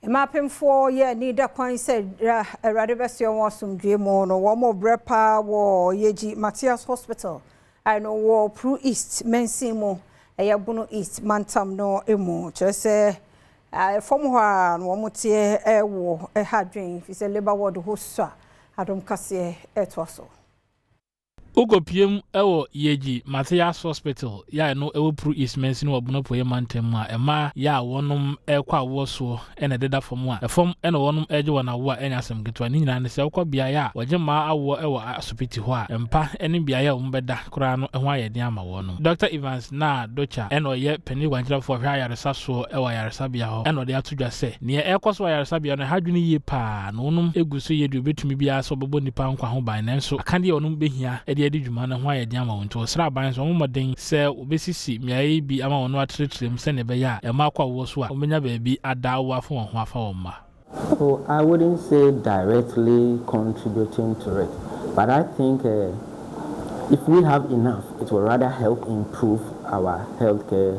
Mmaapemfoɔ yɛ ani da kwan sɛ Awurade bɛsoɛ wɔn asomdwoe mu no, wɔn brɛ paa wɔ Yeji Matthias Hospital a ɛno wɔ Pru East mansin mu, ɛyɛ Bono East mantam no mu. Kyerɛ sɛ ɛfam hɔ a na wɔn teɛ ɛwɔ ɛha adwen fi sɛ labour ward hɔ so a Adom Kaseɛ ɛtoa so. Wokɔpiem wɔ Yeji Matthias Hospital yɛ a ɛno ɛwɔ Pru East mansin wɔ Bono Apueeɛ mantam mu a, mmaa yɛ a wɔnom ɛrekɔ awoɔ soɔ ɛna ɛdeda fam a ɛfam ɛna wɔnom ɛregye wɔn awoɔ a ɛnyɛ asɛm ketewa. Ne nyinaa ne sɛ wokɔ beaeɛ a wɔgye mmaa awoɔ ɛwɔ asopiti hɔ a, mpa ne beaeɛ a wɔn bɛda koraa no ho ayɛ den ama wɔnom. Dr. Evans Naa Docha ɛna ɔyɛ panin kwankyerɛfoɔ hwɛ ayaresa soɔ ɛwɔ ayaresabea hɔ ɛna ɔde ato dwa sɛ neɛ ɛrekɔ so wɔ ayaresabea no ɛha adwene yie paa na wɔnom egu so yɛ deɛ obetumi biara sɛ ɔbɛbɔ nipa nkwa ho ban, nanso akadeɛ a wɔnom behia de adi dwuma no ho ayɛ den ama wɔn, nti wɔsrɛ aban sɛ wɔmmɔ mmɔden sɛ wɔbɛsisi mmeaeɛ yi bi ama wɔn atrɛtrɛ mu sɛdeɛ ɛbɛyɛ a mmaa kɔ awoɔ so a wɔbɛnya baabi ada awoɔ afa wɔn ho afa wɔn mma. So I wouldn't say directly contributing to it, but I think if we have enough, it will rather help improve our healthcare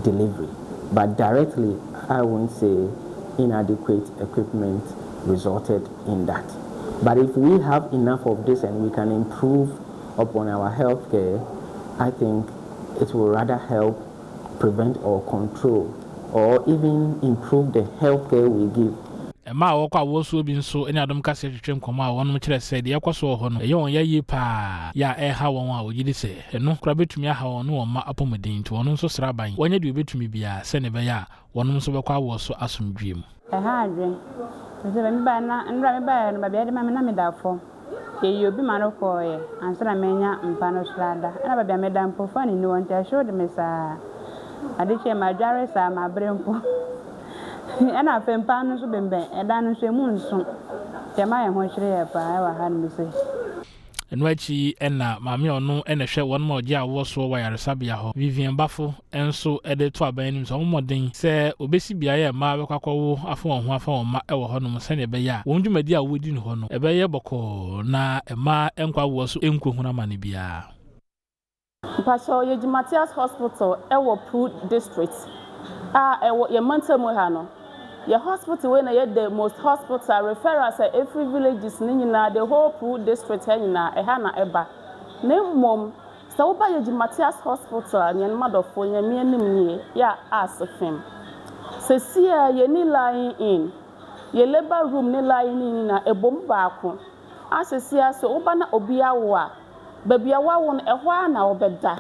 delivery. But directly, I won't say inadequate equipment resulted in that. But if we have enough of this and we can improve upon our healthcare, I think it will rather help prevent or control or even improve the healthcare we give. Mmaa a wɔkɔ awoɔ soɔ bi nso ne Adom Kaseɛ twetwe nkɔmmɔ a wɔnom kyerɛ sɛ deɛ ɛkɔ so wɔ hɔ no ɛyɛ wɔn ya yie paa yɛ a ɛreha wɔn a wɔgye di sɛ ɛno koraa bɛtumi aha wɔn ne wɔn mma apɔmuden, nti wɔn nso srɛ aban wɔnyɛ deɛ wɔbɛtumi biara sɛdeɛ ɛbɛyɛ a wɔnom nso bɛkɔ awoɔ so asomdwoeɛ mu. Ɛha adwen. Sɛ meba na nnora mebaeɛ no, baabi a yɛde ma me na meda fam. Yɛyi obi ma no kɔɔeɛ ansa na manya mpa no so ada. Ɛna baabi a meda mpo fan nni hɔ, nti ɛhyew de me saa. Ade kyeɛ madware saa, mabrɛ mpo. Ɛna afei mpa no nso bembɛn, ɛdan no nso emu nso. Nti ɛma yɛn ho kyere yɛ paa ɛwɔ ha nom sei. Ɛno akyi na maame a ɔno na ɛhwɛ wɔn a wɔgye awoɔ soɔ wɔ ayaresabea hɔ, Vivian Bafo, nso de reto aban anim sɛ wɔmmɔ mmɔden sɛ wɔbɛsi beaeɛ a mmaa bɛkɔ akɔwo afa wɔn ho afa wɔn mma wɔ hɔnom sɛdeɛ ɛbɛyɛ a wɔn dwumadi a wɔredi no hɔ no ɛbɛyɛ bɔkɔɔ na mmaa nkɔ awoɔ so nkɔhunu amane biara. Mpakyɛw, Yeji Matthias Hospital ɛwɔ Pru District a ɛwɔ yɛn mantam ha no. Yɛ hospital wei na yɛ the most hospital referrals a ɛfiri villages ne nyinaa, the whole Pru District ha nyinaa, ɛha na ɛba. Na mmom sɛ woba Yeji Matthias Hospital a, nuanom adɔfoɔ, Nyame anim nie, yɛ a ase fem. Seesei a yɛni lying in, yɛ labour room ne lying in nyinaa ɛbom baako. A seesei a sɛ woba na obi awo a, baabi a wawo no ɛhɔ ara na wobɛda.